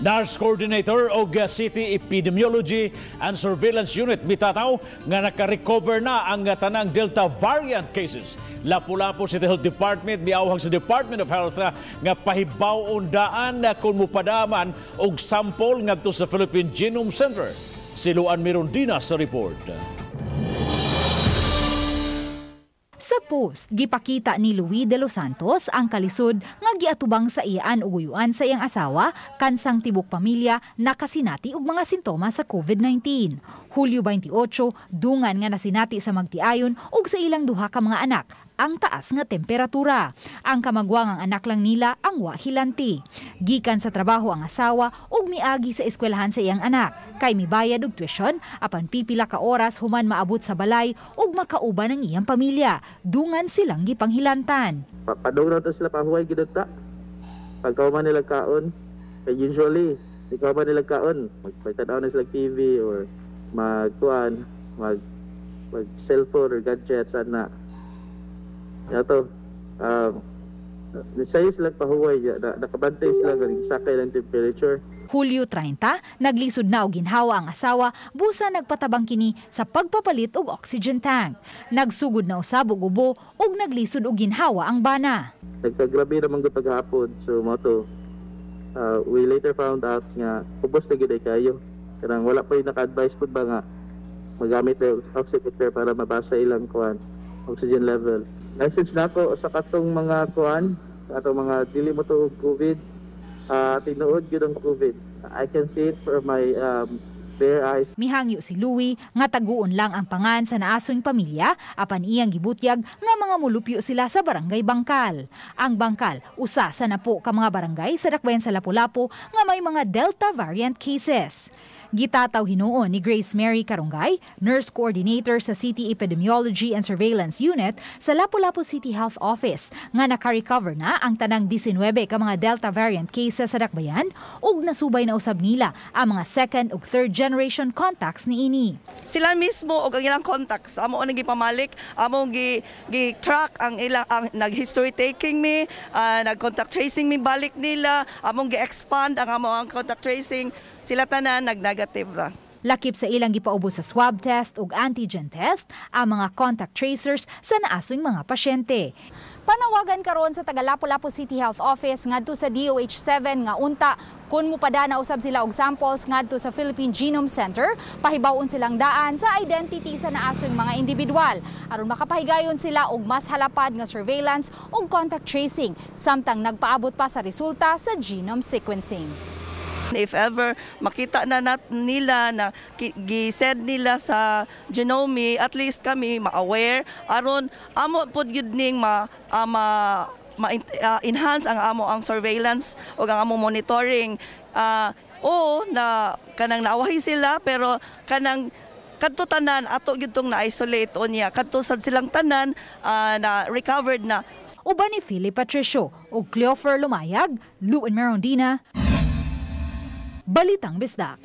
Nurse Coordinator og City Epidemiology and Surveillance Unit mitataw nga naka-recover na ang tanang Delta variant cases. Lapu-Lapu City Health Department miawhag sa Department of Health nga pahibaw-on daan kung mupadaman og sample ngadto sa Philippine Genome Center. Si Luan Mirondina sa report. Sa post, gipakita ni Louis de los Santos ang kalisod nga giatubang sa iyaan ug uyuan sa iyang asawa kansang tibok pamilya nakasinati og mga sintomas sa COVID-19. Hulyo 28, dungan nga nasinati sa magtiayon ug sa ilang duha ka mga anak ang taas nga temperatura. Ang kamagwangang anak lang nila ang wa hilanti. Gikan sa trabaho ang asawa ug miagi sa eskwelahan sa iyang anak kay mibayad og tuition apan pipila ka oras human maabot sa balay ug makauban ang iyang pamilya. Dungan silang gipanghilantan. Padung na to sila, pahuway gid ta. Pagkauman nila kaon, kay usually ikaw nila kaon, magtanaw na sila TV or magkuan, mag mag cellphone or gadgets ana. Yato, sayo sila pahuway, nakabantay sila sakay lang temperature. Hulyo 30, naglisod na og ginhawa ang asawa busa nagpatabang kini sa pagpapalit og oxygen tank. Nagsugod na usab og ubo ug naglisod og ginhawa ang bana. Nagkagrabe naman gud paghapon, so mo to we later found out nga ubos na gid ay kayo. Kanang wala pa yung naka-advise pud ba nga magamit og oximeter para mabasa ilang kuan oxygen level. Message nako sa katong mga kuan, atong mga dili mo to COVID, tinuod gyud ang COVID. I can see it from my bare eyes. Mihangyo si Louie nga taguon lang ang pangan sa naasoing pamilya apan iyang gibutyag nga mga mulupyo sila sa Barangay Bangkal. Ang Bangkal usa sa napo ka mga barangay sa dakbayan sa Lapu-Lapu nga may mga Delta variant cases. Gitataw hinuon ni Grace Mary Karunggay, nurse coordinator sa City Epidemiology and Surveillance Unit sa Lapu-Lapu City Health Office, nga naka-recover na ang tanang 19 ka mga Delta variant cases sa dakbayan ug nasubay na usab nila ang mga second ug third generation contacts niini. Sila mismo og ang ilang contacts amo ang gipamalik, amo gi gi-track ang ilang ang nag-history taking mi, nag-contact tracing mi balik nila, among gi-expand ang amo ang contact tracing, sila tanan nag-negative ra. Lakip sa ilang gipaubos sa swab test ug antigen test ang mga contact tracers sa naasoing mga pasyente. Panawagan karon sa taga Lapu-Lapu City Health Office ngadto sa DOH 7 nga unta kun mupadana usab sila og samples ngadto sa Philippine Genome Center, pahibaw-on silang daan sa identity sa naasoing mga individual aron makapahigayon sila og mas halapad nga surveillance ug contact tracing samtang nagpaabot pa sa resulta sa genome sequencing. If ever makita na nila na gi-send nila sa genome, at least kami ma-aware aron amo pod gyud ning ma enhance ang amo ang surveillance o ang amo monitoring. O na kanang naawahi sila, pero kanang kadto tanan ato gyud tong na-isolate unya kadto sad silang tanan na recovered na. Uban ni Philip Patricio ug Cleofer Lumayag, Luan Merondina, Balitang Bisdak.